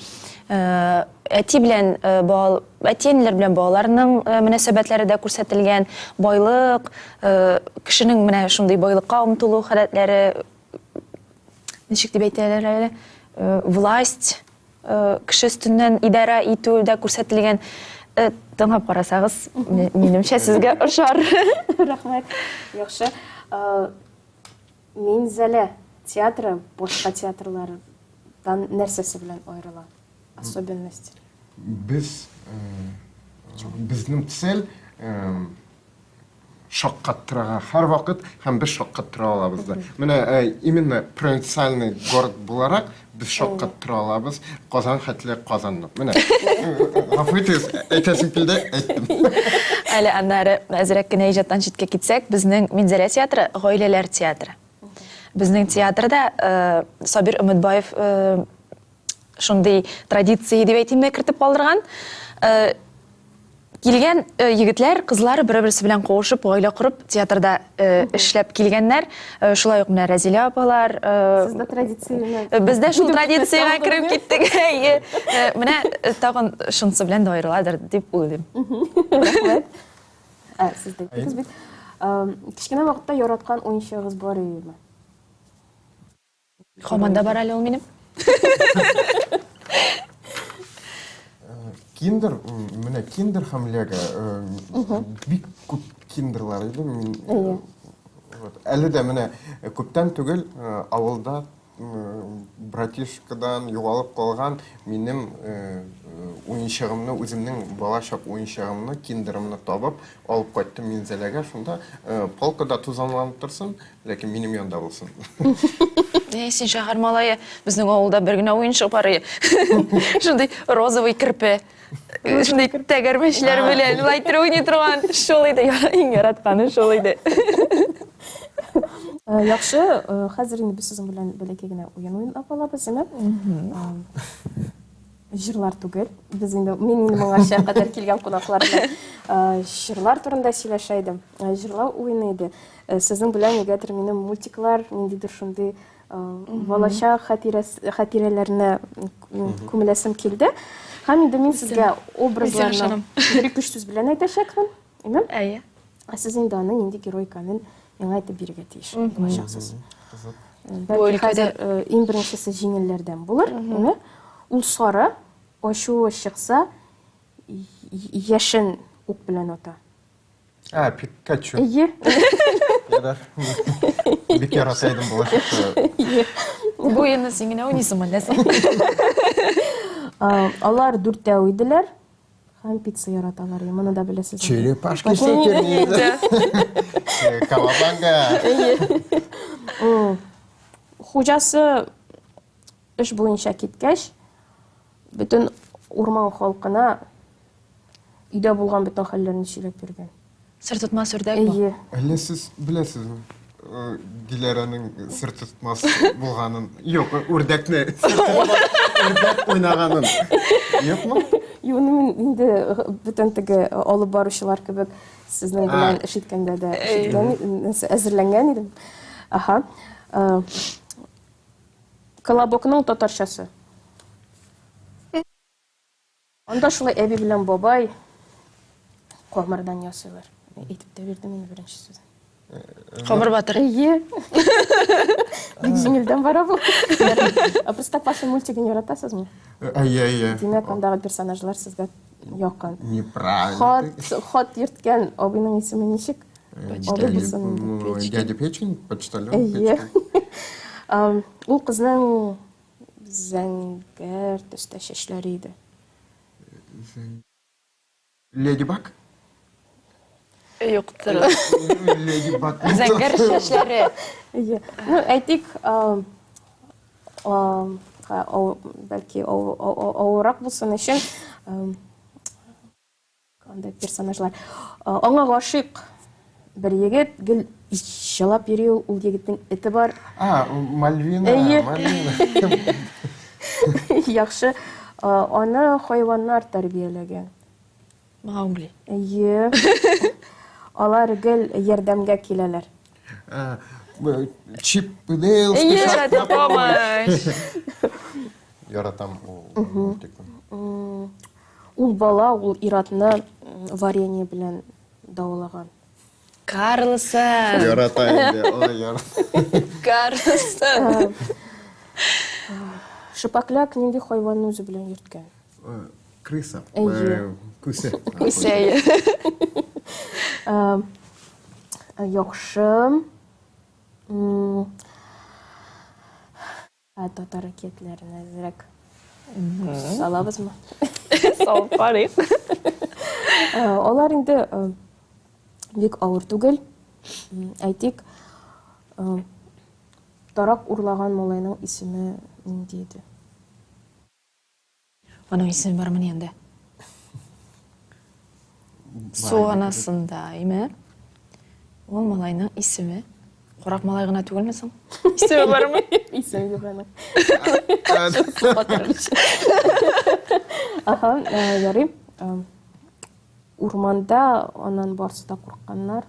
әти белән бал, әти-әниләр белән балаларның мөнәсәбәтләре дә күрсәтелгән, байлык, кешенең менә шундый байлыкка омтылу халәтләре, ничек дип әйтәләр әле, власть, кеше өстеннән идарә итү дә күрсәтелгән. Тыңлап карасагыз, минемчә, сезгә ошар. Рәхмәт. Яхшы. Минзәлә театры башка театрлардан нәрсәсе белән аерыла? Особенность. Без, безнең цель шаккаттырырга һәрвакыт һәм без шаккаттыра алабыз да. Менә именно провинциальный город буларак без шаккаттыра алабыз Казан хәтле Казанны. Менә гафу итегез, әйтәсем килде, әйттем. Әле аннары әзрәк кенә иҗаттан читкә китсәк, безнең Минзәлә театры гаиләләр театры. Безнең театрда Сабир Өметбаев шундый традиция дип әйтимме кертеп калдырган. Э, килгән э, егетләр, кызлар бер-берсе белән кавышып, гаилә корып, театрда э, эшләп килгәннәр. Шулай ук менә Рәзилә апалар. Сез дә традицияне. Без дә шул традициягә кереп киттек. Әйе. Менә тагын шунысы белән дә аерыладыр дип уйлыйм. Рәхмәт. Ә, сез дә әйттегез бит. Кечкенә вакытта яраткан уенчыгыгыз бар идеме? Һаман да бар әле ул минем. Киндер, менә киндер һәм лего. Бик күп киндерлар иде. Мин вот. Әле дә менә күптән түгел авылда братишкадан югалып калган минем уенчыгымны, үземнең балачак уенчыгымны, киндерымны табып алып кайттым Минзәләгә. Шунда полкада тузанланып торсын, Ләкин минем янда булсын. Әй, син шәһәр малае, безнең авылда бер генә уенчык бар иде. Шундый розовый керпе. Шундый тәгәрмәчләр белән шулай иттереп уйный торган. Шул иде, иң яратканы шул иде. Э, яхшы, э, хәзер инде без сезнең белән бәләкәй генә уен уйнап алабыз, әйме? Җырлар түгел. Без инде мин инде моңарча кадәр килгән кунаклар белән э, җырлар турында сөйләшә идем. Э, җырлау уены иде. Э, сезнең белән нигәдер минем мультиклар, ниндидер шундый балачак хатирәләренә күмеләсем килде. Һәм инде мин сезгә образларны бер-ике сүз белән әйтәчәкмен. Әйме? Әйе. Ә сез инде аны нинди герой икәнен миңа әйтеп бирергә тиеш булачаксыз. Бәлки хәзер иң беренчесе җиңелләрдән булыр. Әйме? Ул сары, ачуы чыкса, яшен ук белән ата. А, Пикачу. Әйе. Ярар. Бик ярата идем балачакта. Бу уенны син генә уйныйсыңмы әллә соң? Алар дүртәү иделәр. Һәм пицца яраталар. Моны да беләсез. Черепашки супер ниндзя. Кавабанга. Хуҗасы эш буенча киткәч, бөтен урман халкына өйдә булган бөтен хәлләрне сөйләп биргән. Сер тотмас үрдәк бу. Әйе. Әллә сез беләсезме? Э, Диләрәнең сер тотмас булганын. Юк, үрдәкне сер тотмас үрдәк уйнаганын. Юкмы? Юк, ну мин инде бөтен теге алып баручылар кебек сезнең белән эш иткәндә дә ишеткән, әзерләнгән идем. Аха. Э, Колобокның татарчасы. Анда шулай әби белән бабай камырдан ясыйлар. Әйтеп тә бирдем инде беренче сүзен. Камыр батыр. Әйе. Бик җиңелдән бара бу. Ә Простоквашино мультигын яратасызмы? Әйе, әйе. Димәк, андагы персонажлар сезгә якын. Неправильно. Хат, хат йөрткән абыйның исеме ничек? Абый булсын инде. Дядя Печкин, почтальон. Әйе. Ул кызның Зәңгәр төстә чәчләре иде. Леди Баг? Юктыр. Леди Баг. Зәңгәр чәчләре. Әйе. Ну, әйтик, бәлки авыррак булсын өчен, Андай персонажлар. Аңа гашыйк бер егет гел җылап йөри ул, ул егетнең эте бар. А, Мальвина, Әйе. Мальвина. Яхшы. Аны хайваннар тәрбияләгән. Маугли. Әйе. Алар гел ярдәмгә киләләр. Чип и Дейл спешат на помощь. Яратам ул мультикны. Ул бала ул ир-атны варенье белән дәвалаган. Карлсон. Ярата инде, ой, ярата. Карлсон. Шипокляк нинди хайванны үзе белән йөрткән? Крыса. Әйе. Күсе. Күсе. Яхшы. Ә татар әкиятләрен әзрәк салабызмы? Салып карыйк. Э, алар инде э, бик авыр түгел. Әйтик, э, тарак урлаган малайның исеме нинди иде? Аның исеме бармыни анда? Су анасында, име? Ул малайның исеме. Карак малай гына түгелме соң? Исеме бармы? Исеме юк аның. Аха, э, ярый. Э, урманда аннан барсы да курыкканнар.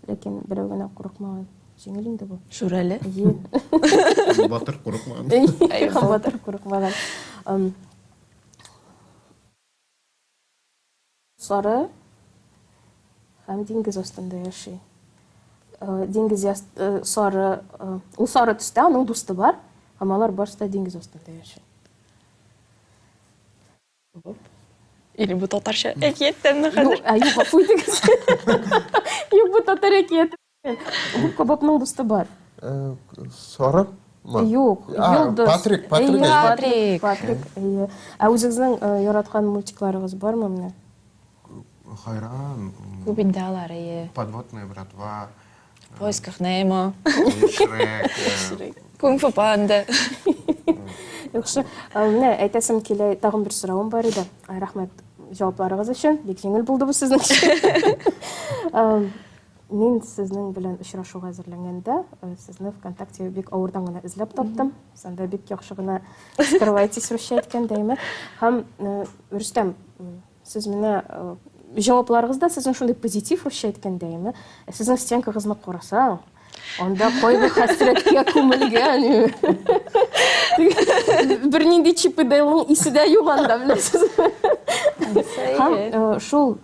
Ләкин берәү генә курыкмаган. Җиңел инде бу. Шүрәле. Әйе. Батыр курыкмаган. Әйе, батыр курыкмаган. Сары һәм диңгез астында яши. Э, диңгез э, сары, э, ул сары төстә, аның дусты бар, һәм алар барысы да диңгез астында яши. Или бу татарча әкияттәнме хәзер? Юк, ә юк, гафу итегез. Юк, бу татар әкияте. Губка Бобның дусты бар. Э, Сары? Юк, йолдыз. Патрик, Патрик. Патрик. Патрик, әйе. Ә үзегезнең э, яраткан мультикларыгыз бармы менә? Хайран. Күп инде алар, әйе. Подводная братва. В поисках Немо. Шрек. Шрек. Кунг-фу панда. Яхшы. Менә әйтәсем килә, тагын бер соравым бар иде. Рәхмәт җавапларыгыз өчен. Бик җиңел булды бу сезнең өчен. Мин сезнең белән очрашуга әзерләнгәндә, сезне ВКонтакте бик авырдан гына эзләп таптым. Сез анда бик яхшы гына скрываетесь русча әйткәндә, әйме? Һәм Рөстәм, Сез менә э, җавапларыгыз да сезнең шундый позитив русча әйткәндә, әйме? Ә сезнең стенкагызны карасаң, анда кайгы хәсрәткә күмелгән. Бернинди Чип и Дейлның исе дә юк анда, беләсезме? Һәм э, шул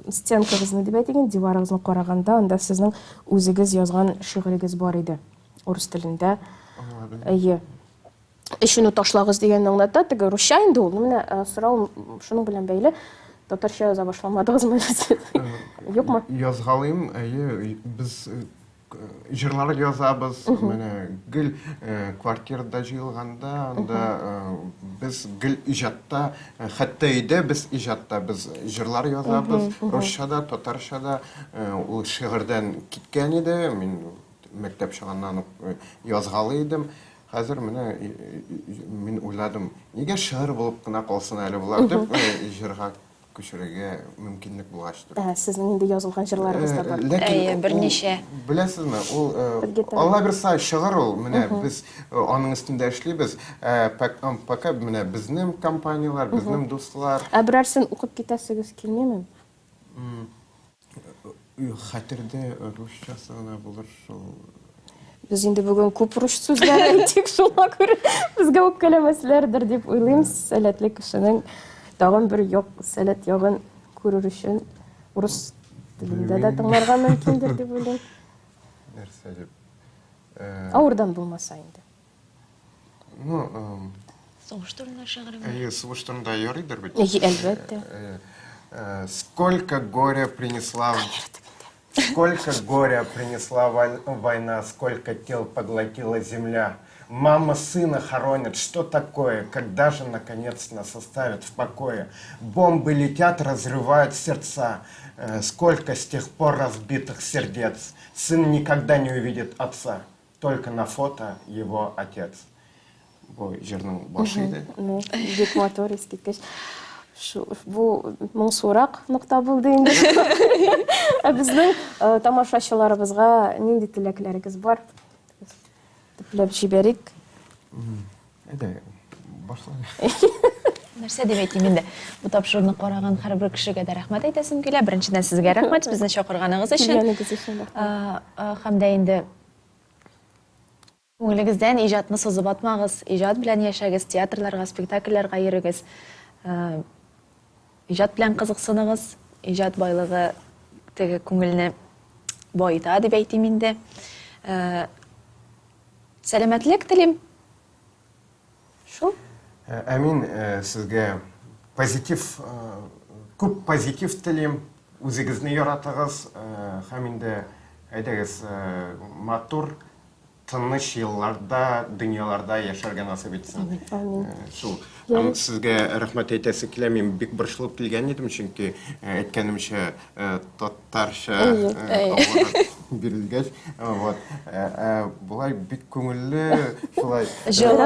стенкагызны дип әйтик, диварыгызны караганда, анда сезнең үзегез язган шигырегез бар иде урыс телендә. Әйе. Эчүне ташлагыз дигәнне аңлата, теге русча инде ул. Менә э, сорау шуның белән бәйле. Татарча яза башламадыгызмы әле сез? Юкмы? Язгалыйм, әйе, без җырлар язабыз. Менә гел квартирада җыелганда, анда без гел иҗатта, хәтта өйдә без иҗатта, без җырлар язабыз, русча да, татарча да. Ул шигырьдән киткән иде, мин мәктәп чагыннан ук язгалый идем. Хәзер менә мин уйладым, нигә шигырь булып кына калсын әле болар дип, җырга күчерергә мөмкинлек булгач дип. Ә, сезнең инде язылган җырларыгыз да бар. Ләкин Әйе, берничә. Беләсезме, ул Алла бирса шигырь ул, менә без аның өстендә эшлибез. Пока менә безнең компанияләр, безнең дуслар. Ә берәрсен укып китәсегез килмиме? Хәтердә русчасы гына булыр шул. Без инде бүген күп рус сүзләре әйтик, шуңа күрә безгә үпкәләмәсләрдер дип уйлыйм. Сәләтле кешенең тагын бер як сәләт ягын күрер өчен урыс телендә дә тыңларга мөмкиндер дип уйлыйм. Нәрсә дип? Авырдан булмаса инде. Ну, Сугыш турында шигырем. Әйе, сугыш турында ярыйдыр бит. Әйе, әлбәттә. Сколько горя принесла Сколько горя принесла война, сколько тел поглотила земля. Мама сына хоронит, что такое, когда же наконец нас оставят в покое? Бомбы летят, разрывают сердца. Сколько с тех пор разбитых сердец. Сын никогда не увидит отца. Только на фото его отец. Бу җырның башы иде. Ну, бик матур, искиткеч. Шу, бу моңсурак нокта булды инде. Ә безнең э, тамашачыларыбызга нинди теләкләрегез бар? Төпләп җибәрик. Әйдә, башла. Нәрсә дип әйтим инде? Бу тапшыруны караган һәрбер кешегә дә рәхмәт әйтәсем килә. Беренчедән сезгә рәхмәт, безне чакырганыгыз өчен. Килгәнегез өчен рәхмәт. Һәм дә инде күңелегездән иҗатны сызып атмагыз, иҗат белән яшәгез, театрларга, спектакльләргә йөрегез. Иҗат белән кызыксыныгыз. Иҗат байлыгы теге күңелне баета дип әйтим инде. Сәламәтлек телим. Шул. Ә мин сезгә позитив, күп позитив телим. Үзегезне яратыгыз һәм инде әйдәгез матур, тыныч елларда, дөньяларда яшәргә насыйп итсен. Амин. Шул. Һәм сезгә рәхмәт әйтәсе килә. Мин бик борчылып килгән идем, чөнки әйткәнемчә, татарча авыррак бирелгәч, вот. Болай бик күңелле, шулай җылы,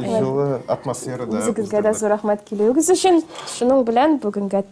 җылы атмосферада. Үзегезгә дә зур рәхмәт килүегез өчен. Шуның белән бүгенгә.